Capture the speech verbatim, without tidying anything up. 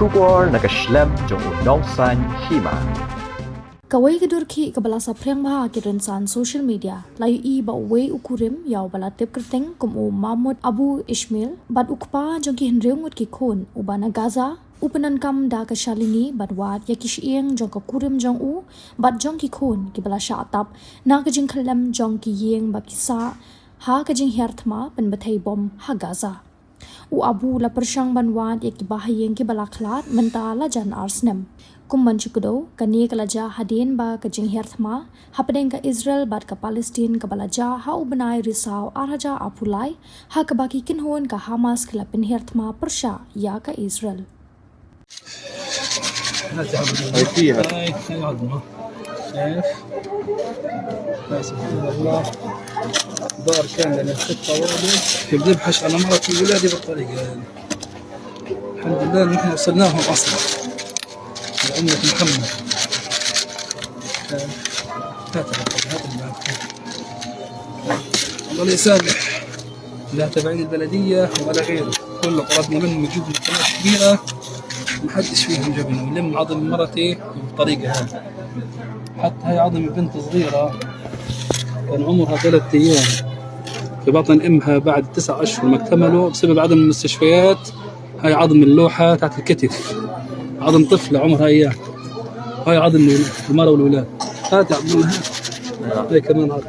Khubor na ka shlem jong u Nongsaiñ Hima. Kawei ka dur khih kaba la saphriang bha ha ki rynsan social media, la ïohi ba uwei u kurim ïa uba la tip kyrteng kum u Mahmoud Abu Ismail bad u kpa jong ki hynriew ngut ki khun, uba na Gaza, u pyndonkam da ka shalyngi ban wad ïa ki shyieng jong ka kurim jong u bad jong ki khun kiba la shah tap na ka jingkhyllem jong ki ïing ba ki sah ha ka jinghiar thma pynbthei bom ha Gaza. U Abu la pyrshang ban wad ïa ki bahaïing kiba la khlad mynta la jan ar snem. Kum ban shu kdew, kane ka la jia hadien ba ka jinghiar thma hapdeng ka Israel bad ka Palestine kaba la jia ha u bnai Risaw ar hajar arphew lai, ha kaba ki kynhun ka Hamas ki la pynhiar thma pyrshah ïa ka Israel. هاي فيها. هاي، هاي عظمة. شايف؟ يا سبحان الله. دار كاملة من ست طوابق. يبدي يبحث على مرتي وولادي بالطريقة هذه. الحمد لله إن إحنا وصلناهم أصلًا. لأمة محمد. هات، هات، هات. الله يسامح. لا تبعين البلدية ولا غيره. كل طلبنا منهم يجيبوا مكونات كبيرة، محدش فيهم جابنا. ولم عظم مرتي بالطريقة هذه. حتى هاي عظم بنت صغيرة كان عمرها ثلاثة أيام في بطن أمها بعد تسع أشهر ما اكتملوا بسبب عدم المستشفيات. هاي عظم اللوحة تحت الكتف، عظم طفلة عمرها أيام. هاي عظم المرأة والولاد. هات يا عبد الله، هات. هاي كمان هات.